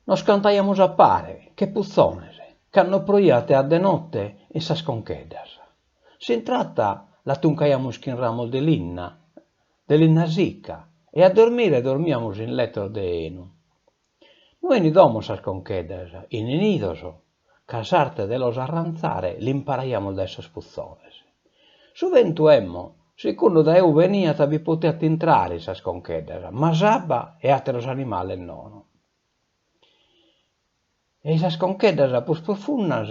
Nos cantaiamus a pare, che putzones, cando proiat e a de notte in sas concheddas. S'intrata la tuncaiamus chin ramos de linna, de linna sicca, e a dormire dormiamus in lettos de 'enu. No 'ini domos sas concheddas, 'ini nidos, ca s'arte de los arranzare l'imparaiamus dae sos putzones. Su bentu emmo, sicundu dae ube 'eniat bi potiat intrare in sas concheddas, ma s'abba e àteros animales nono. E in sas concheddas prus profundas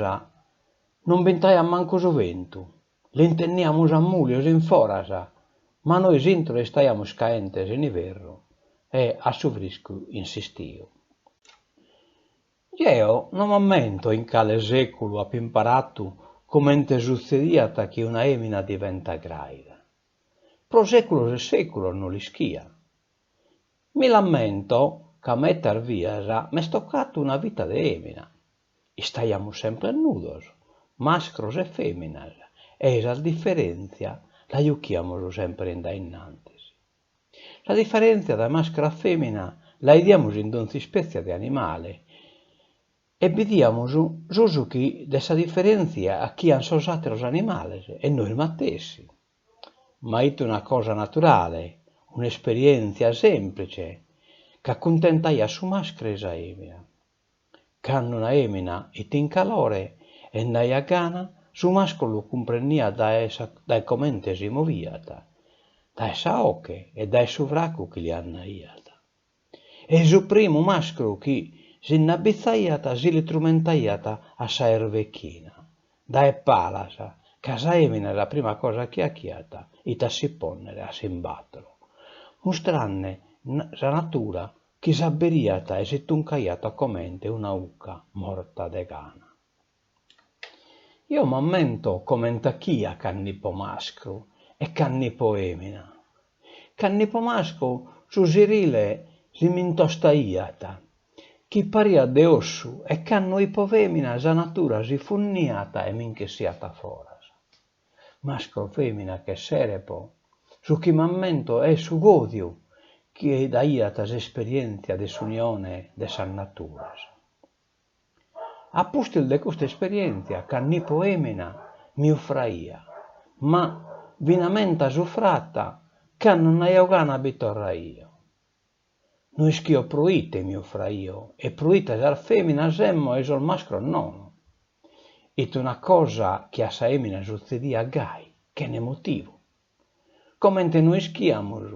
non b'intraiat mancu su bentu, l'intenniamus a mùlios in foras, ma nois intro istaiamus caentes in iverru e a su friscu in s'istiu. Jeo no m'ammento in cale sèculu apo imparatu comente sutzediat chi una èmina diventat gràida. Pro sèculos e sèculos no l'ischia. Mi l'ammento ca metas bias m'est tocatu una vita de èmina. Istaiamus sempre nudos, mascros e fèminas, e sa diferèntzia la juchiamus sempre in dae innantis. Sa diferèntzia dae mascru a fèmina la 'idiamus in donzi ispètzia de animale e bidiamus s'usu chi de sa diferèntzia 'achian sos àteros animales e nois matessi. Ma 'it una cosa naturale, un'esperièntzia sèmplitze ca cuntentaiat su mascru e sa èmina. Cando una èmina 'it in calore e nd'aiat gana, su mascru lu cumprenniat dae sa dae comente si moviat, dae sa 'oche e dae su fracu chi li andaiat. E su primu mascru chi si nd'abitzaiat si li trumentaiat a sa 'ervechina, dae palas, ca sa èmina sa prima cosa chi 'achiat 'it a si pònnere a s'imbàtoro, mustrande sa natura chi s'aberiat e si tuncaiat comente una 'ucca morta de gana. Eo m'ammento comente 'achia cand'ipo mascru e cand'ipo emina. Cand'ipo mascru su sirile si m'intostaiat, chi pariat de ossu e cando 'ipo femina sa natura si funniat e mi nch'essiat a foras. Mascru o femina ch'esserepo, su chi m'ammento est su gòdiu chi daiat s'esperièntzia de s'unione de sas naturas. A pustis de custa esperièntzia, cand'ipo emina, mi ufraia, ma finamentas ufrata, cando nd'aio gana bi torraio. No ischio proite mi ufraio e proite sas feminas emmo e sos mascros nono. It una cosa chi a sa emina sutzediat gai, chene motivu. Comente no ischiamus,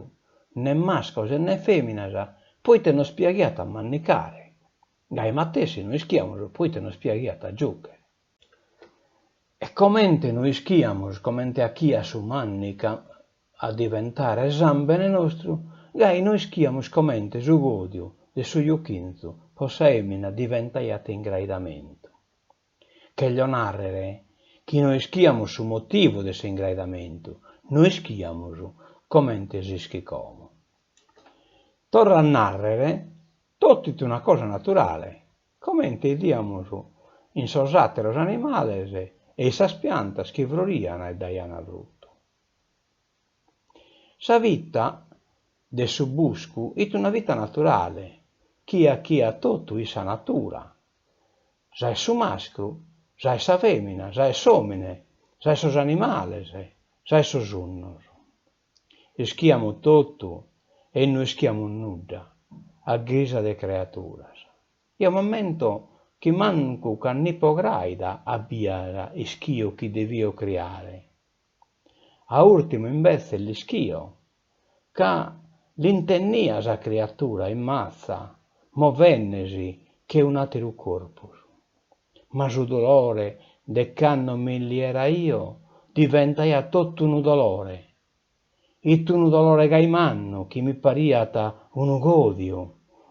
ne mascros e ne feminas, proite nos piaghiat a mannicare. Gai matessi no ischiamus proite nos piaghiat a giughere. E comente no ischiamus comente 'achiat su mannica a diventare sàmbene nostru, gai no ischiamus comente su gòdiu de su juchinzu pro sa èmina diventaiat ingraidamentu. Cheglio nàrrere chi no ischiamus su motivu de s'ingraidamentu, no ischiamus comente s'ischit como. Torro a nàrrere, totu it una cosa naturale, comente 'idiamus in sos àteros animales e in sas piantas chi frorian e daian frutu. Sa vita de su buscu it una vita naturale, chi 'achiat totu in sa natura, sa 'e su mascru, sa 'e sa femina, sa 'e s'omine, sa 'e sos animales, sa 'e sos unnos. Ischiamus totu e no ischiamus nudda, a ghisa de creaturas. Eo m'ammento chi mancu cand'ipo graida a bias ischio chi devio criare. A ùrtimu imbetze l'ischio, ca l'intennia sa criatura in matza movende·si che un'àteru corpus. Ma su dolore de cando m'illieraio diventaiat totu unu dolore It unu dolore gai mannu chi mi pariat unu gòdiu,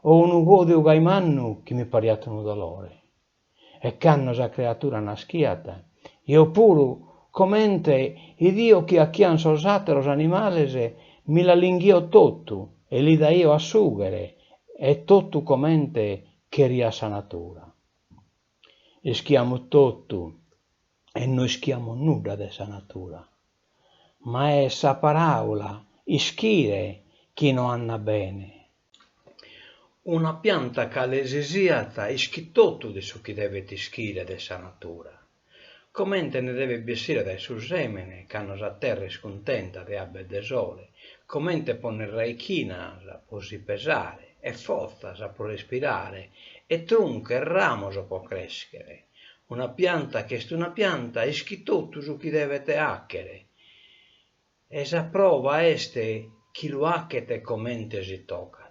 o unu gòdiu gai mannu chi mi pariat unu dolore. E cando sa creatura naschiat, eo puru, comente 'idio chi 'achian sos àteros animales, mi la linghio totu e li daio a sùghere e totu comente cheriat sa natura. Ischiamus totu e no ischiamus nudda de sa natura. Ma est sa paràula ischire chi no andat bene. Una pianta cale si siat ischit totu de su chi devet ischire de sa natura, comente nde devet bessire dae su sèmene cando sa terra est cuntenta de abba e de sole, comente ponner raichinas pro si pesare e fozas pro respirare e truncu e ramos pro crèschere. Una pianta chi est una pianta ischit totu su chi devet àchere e sa prova est chi lu achet comente si tocat.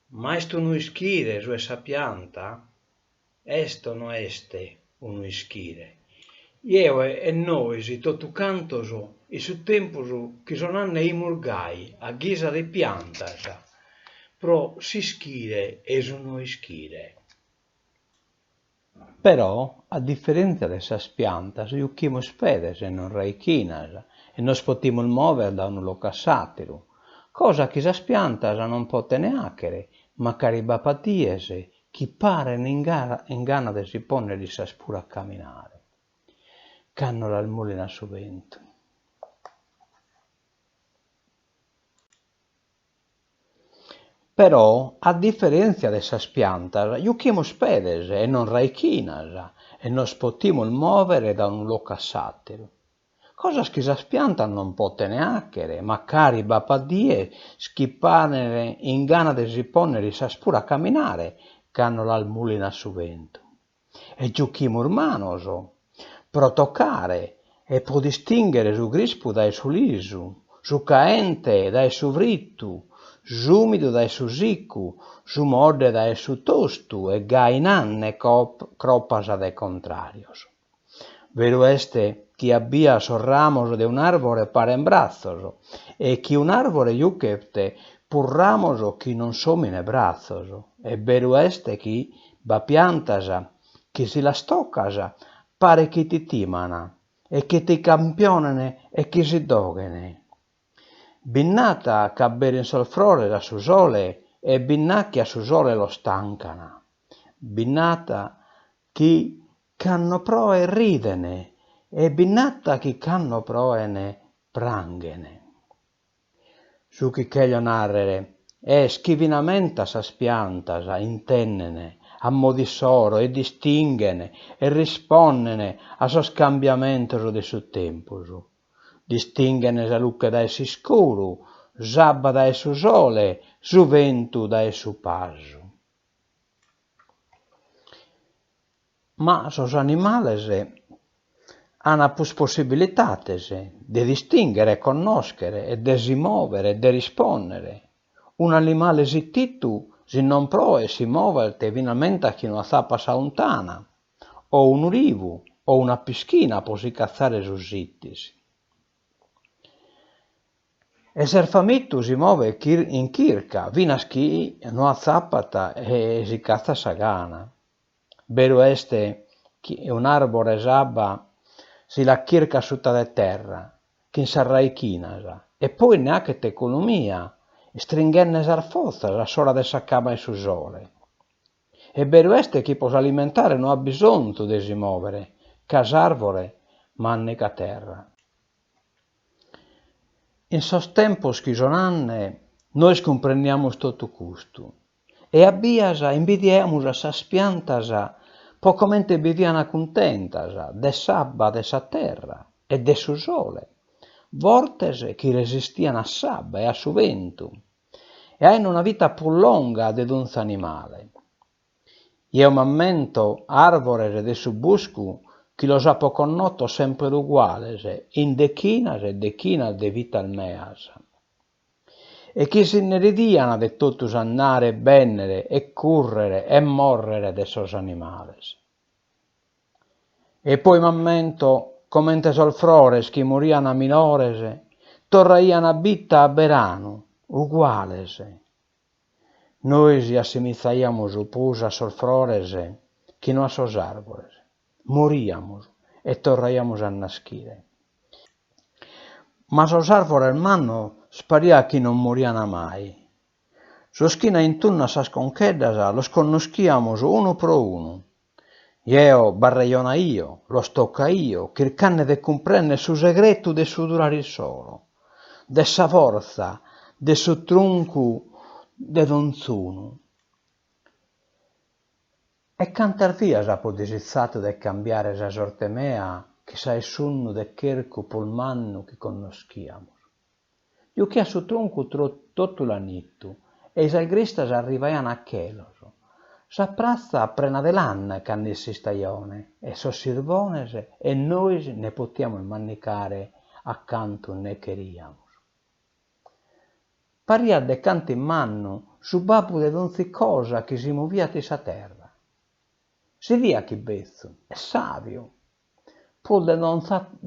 Ma est unu ischire su 'e sa pianta? Est o no est unu ischire? Jeo e nois totu cantos in su tempus chi so nande 'imus gai, a ghisa de piantas, pro s'ischire e su no ischire. Però, a diferèntzia de sas piantas, juchimus pedes e non raichinas e nos potimus mòvere dae unu locu a s'àteru, cosa chi sas piantas non poten àchere, macari b'apat dies chi paren in gana de si pònnere issas puru a caminare, cando las mùlinat su bentu. Però, a diferèntzia de sas piantas, juchimus pedes e non raichinas e nos potimus mòvere dae unu locu a s'àteru. Cosas chi sas piantas non poten àchere, macari b'apat dies chi paren in gana de si pònnere issas puru a caminare cando las mùlinat su bentu. E juchimus manos pro tocare e pro distìnghere su crispu dae su lisu, su caente dae su fritu, s'ùmidu dae su sicu, su modde dae su tostu e gai nanne cropas de contràrios. Veru est chi a bias sos ramos de un'àrbore paren bratzos e chi un'àrbore juchet prus ramos chi non s'òmine bratzos e beru est chi b'at piantas chi si las tocas paret chi ti timan e chi ti campionen e chi si doghen. Bi nd'at ch'abberin sos frores a su sole e bi nd'at chi a su sole los tancan. Bi nd'at chi cando proet riden e bi nd'at chi cando proen pranghen. Su chi cheglio nàrrere est chi finamentas sas piantas intenden a modu issoro e distinghen e risponden a sos cambiamentos de su tempus. Distinghen sa luche dae s'iscuru, s'abba dae su sole, su bentu dae su pasu. Ma sos animales an prus possibilitates de distìnghere e connòschere e de si mòvere e de rispòndere. Un'animale sititu si non proet si movet finamentas chi no atzapat sa 'untana, o unu rivu o una pischina pro si catzare su sitis. E s'est famitu si movet in chirca finas chi no atzapat e si catzat sa gana. Beru est chi un'àrbore s'abba si la chircat suta de terra, chin sas raichinas, e poi nde achet economia, istringhende sas fozas a s'ora de sa cama 'e su sole. E beru est chi pro s'alimentare no at bisonzu de si mòvere, ca s'àrbore màndigat terra. In sos tempos chi so nande nois cumprendiamus totu custu e a bias imbidiaiamus a sas piantas pro comente bivian cuntentas de s'abba de sa terra e de su sole, fortes chi resistian a s'abba e a su bentu e aende una vita prus longa de donzi animale. Jeo m'ammento àrbores de su buscu chi los apo connotos semper uguales in dechinas e dechinas de vitas meas e chi si nde ridian de totu s'andare e bènnere e cùrrere e mòrrere de sos animales. E poi m'ammento comente sos frores chi morian minores torraian a bita a beranu, uguales. Nois assimitzaiamus prus a sos frores chi no a sos àrbores. Moriamus e torraiamus a naschire. Ma sos àrbores mannos pariat chi non morian mai. Sos chi 'an in tundu a sas concheddas los connoschiamus unu pro unu. Jeo b'arrejonaio, los tocaio, chircande de cumprender su segretu de su durare issoro, de sa fortza de su truncu de donzunu. E cantas vias apo disitzatu de cambiare sa sorte mea chi sa 'e s'unnu de chercu prus mannu chi connoschìamus. Juchiat su truncu totu lanitu e sas gristas arrivaian a chelos. Sa pratza prena de lanna cando 'it s'istajone 'e sos sirbones e nois nde potiamus mandicare a cantu nde cheriamus. Pariat de cantu 'it mannu su babbu de donzi cosa chi si moviat in sa terra. S'idiat ch'it betzu e sàbiu, prus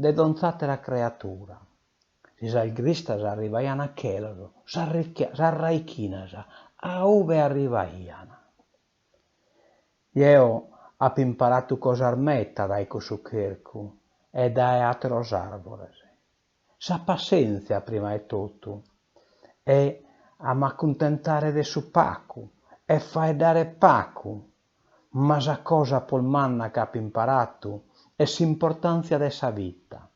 de donz'àtera creatura. Si sas gristas arrivaian a chelos, sas raichinas a ube arrivaian. Jeo apo imparatu cosas meta dae cussu chercu e dae àteros àrbores. Sa passèntzia prima 'e totu e a m'acuntentare de su pacu e faeddare pacu, ma sa cosa prus manna ch'apo imparatu est s'importàntzia de sa vita,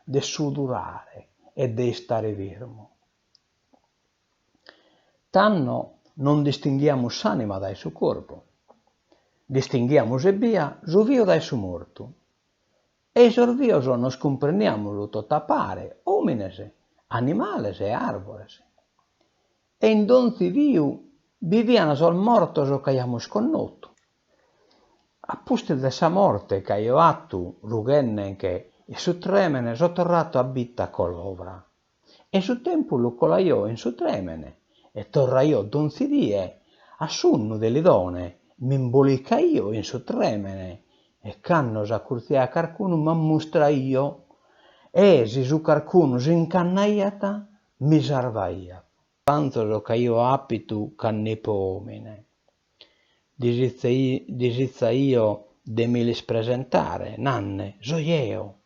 de su durare e de istare firmu. Tando non distinghìamus s'ànima dae su corpu, distinghìamus ebbia su viu dae su mortu E sos vios nos cumprendiamus totu a pare, òmines, animales e àrbores. E in donzi viu bivian sos mortos ch'aiamus connotu. A pustis de sa morte ch'aio atu rughende-nche in su trèmene so torratu a bita a colovra. E su tempus lu colaio in su trèmene e torraio donzi die a s'unnu de Lidone, m'imbolicaio in su trèmene e cando s'acurtziaiat carcunu m'ammustraio e si su carcunu si nch'annaiat mi sarvaiat. Panzos ch'aio àpitu cando ipo òmine. Disitzaio de mi lis presentare, nanne, so jeo.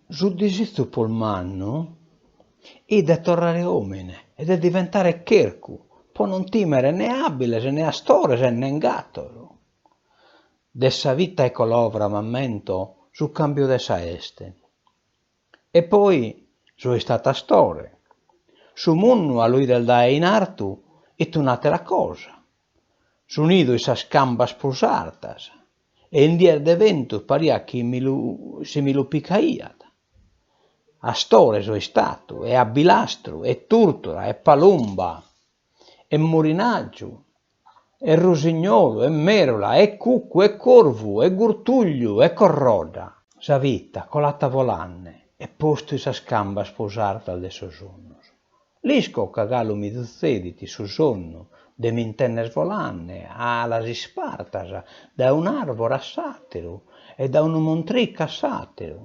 Su disitzu prus mannu it de torrare òmine e de diventare chercu po non tìmere ne àbiles ne astores e nen gatos. De sa vita 'e colovra m'ammento su càmbiu de sa 'este. E poi so istatu astore. Su munnu a lu 'ider dae in artu it un'àtera cosa. Su nidu in sas cambas prus artas e in dies de bentu pariat chi mi lu si mi lu picaiat. Astore so istatu e abilastru e tùrtura e palumba e murinàgiu e rusignolu e mèrula e cucu e corvu e gurtugliu e corrodda. Sa vita colat volanne e postu in sas cambas prus artas de sos sonnos. L'isco ca galu mi sutzedit in su sonnu de m'intenner volanne a alas ispartas dae un'àrbore a s'àteru e dae unu montricu a s'àteru.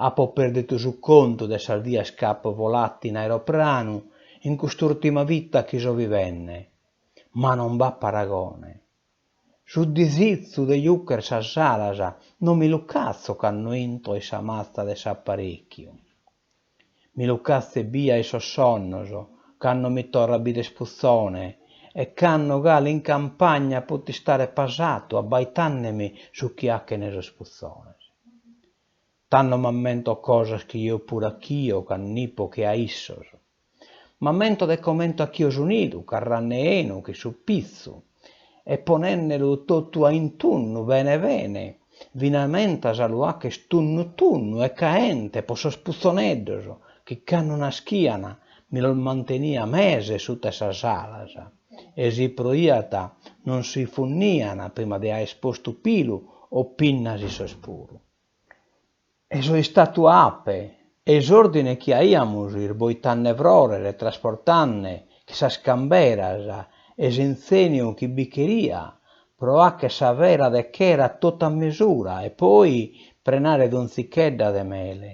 Apo pèrditu su contu de sas dias ch'apo volatu in aeropranu in cust'ùrtima vita chi so vivende, ma non b'at paragone. Su disitzu de jucher sas alas non mi lu catzo cando intro in sa matza de s'aparèchiu. Mi lu catzo ebbia in sos sonnos, cando mi torro a bider puzone e cando galu in campagna poto istare pasatu abbaitandemi su chi achene sos puzones. Tando m'ammento cosas chi jeo puru achio cand'ipo che a issos. M'ammento de comente achio su nidu, carrande 'enu chin su pitzu e ponendelu totu a intunnu bene bene, finamentas a lu acher tunnu tunnu e caente po sos puzoneddos chi cando naschian mi los mantenia meses suta 'e sas alas e si proiat non si funnian prima de aer postu pilu o pinnas issos puru. E so istatu ape e s'òrdine chi aiamus irboitande frores e trasportande chin sas camberas e s'inzèniu chi bi cheria pro acher sa fera de chera totu a mesura e poi prenare donzi chedda de mele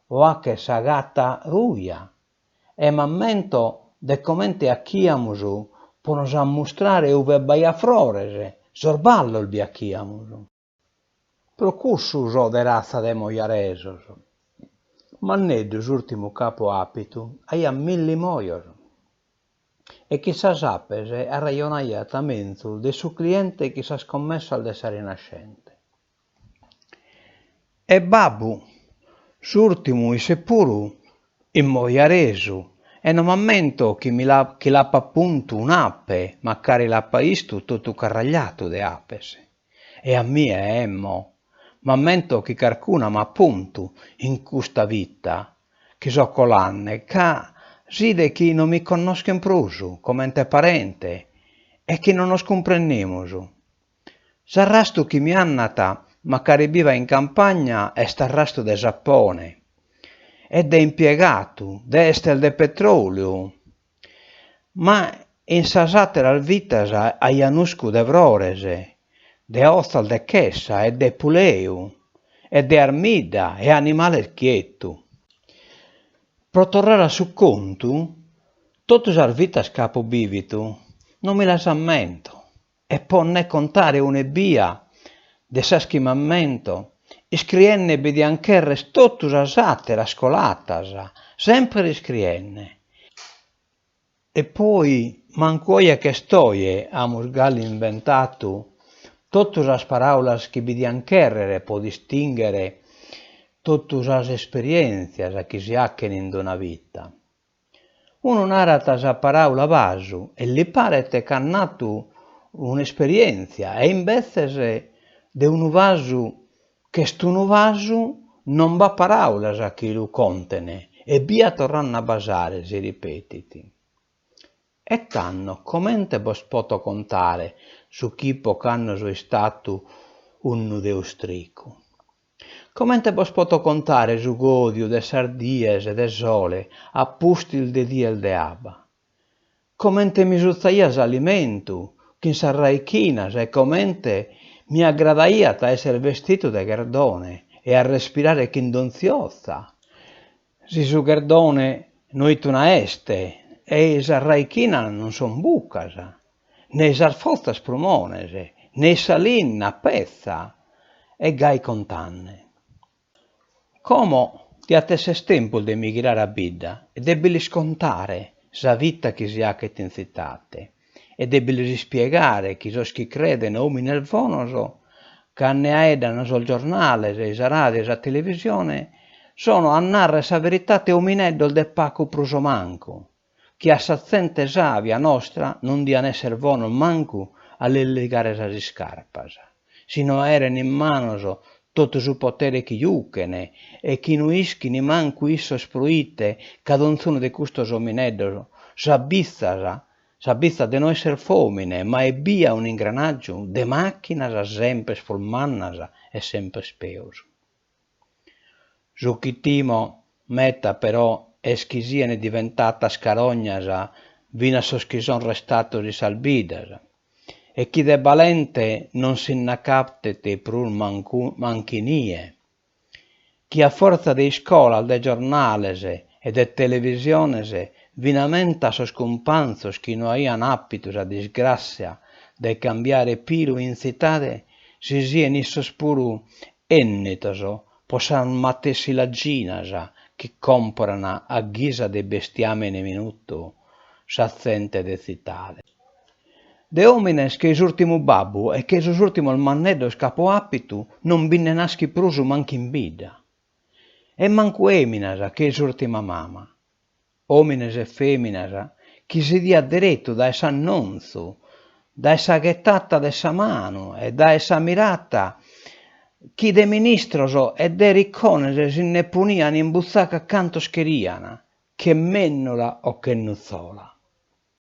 o acher sa gata ruja e m'ammento de comente achiamus pro nos ammustrare ube b'aiat frores, sos ballos bi achiamus. Pro cussu so de ratza de mojaresos. Manneddu s'ùrtimu ch'apo àpitu aiat milli mojos e chin sas apes arrejonaiat menzus de su cliente chin sas commessas de sa Rinascente. E babbu, s'ùrtimu isse puru, it mojaresu. E no m'ammento chi mi la chi l'apa puntu un'ape, macari l'apa 'istu totu carragliatu de apes. E a mie, emmo, m'ammento chi carcuna m'at puntu in custa vita chi so colanne, ca s'idet chi no mi connoschen prus comente parente e chi no nos cumprennimus. S'arrastu chi mi annat, macari biva in campagna, est arrastu de sapone e de impiegatu, de 'estes de petròliu. Ma in sas àteras vitas aia nuscu de frores, de 'ozas de chessa e de puleu e de armidda e animales chietu. Pro torrare a su contu, totu sas vitas ch'apo bìvitu non mi las ammento e po nde contare un'ebbia de sas chi m'ammento, iscriende bi dian cherrer totu sas àteras colatas, semper iscriende. E poi, mancu oje ch'est oje, amus galu inventatu totu sas paràulas chi bi dian chèrrere po distìnghere totu sas esperièntzias chi si 'achen in d'una vita. Unu narat sa paràula vasu e li paret ch'at natu un'esperièntzia e imbetzes de unu vasu ch'est unu vasu non b'at paràulas chi lu conten ebbia torrande a basare si ripetit. E tando comente bos poto contare su ch'ipo cando so istatu unu de ostricu? Comente bos poto contare su gòdiu de sas dies de sole a pustis de dies de abba? Comente mi sutzaia s'alimentu chin sas raichinas e comente mi agradaiat a esser bestitu de gherdone e a respirare chin donzi 'oza, si su gherdone no 'it una 'este e sas raichinas non son bucas, ne sas fozas prumones, ne sa linna petza e gai contande. Como diat esser tempus de mi ghirare a bidda e de bi lis contare sa vita chi si 'achet in tzitate e de bi lis ispiegare chi sos chi creden òmines bonos ca nde 'aeddan sos giornales, sa ràdio e sa televisione sono a narrer sa veritate omineddos de pacu prus o mancu, chi a sa zente sàbia nostra non dian esser bonos mancu a lis ligare sas iscarpas, si no aeren in manos totu su potere chi juchen e chi no ischin mancu issos proite ca donzunu de custos omineddos s'abitzat s'abitzat de no esser fòmine ma ebbia un'ingranàgiu de màchinas semper prus mannas e semper peus. Su chi timo meta però est chi sien diventatas carognas finas sos chi son restatos in sas biddas e chi de balente non si nd'acatet prus mancu manc'inie, chi a fortza de iscolas, de giornales e de televisiones finamentas sos cumpanzos chi no aian àpitu sa disgràssia de cambiare pilu in tzitade si sien issos puru 'ènnitos po sas matessi laginas chi còmporan a ghisa de bestiàmene minutu sa zente de tzitade. De òmines che s'ùrtimu babbu e che sos ùrtimos manneddos ch'apo àpitu non bi nde naschit prus mancu in bidda. E mancu èminas che s'ùrtima mama. Òmines e fèminas chi s'idiat deretu dae s'annontzu, dae sa ghetata de sa manu e dae sa mirata chi de ministros e de ricones si nde ponian in butzaca cantos cherian, che mènnula o che nutzola.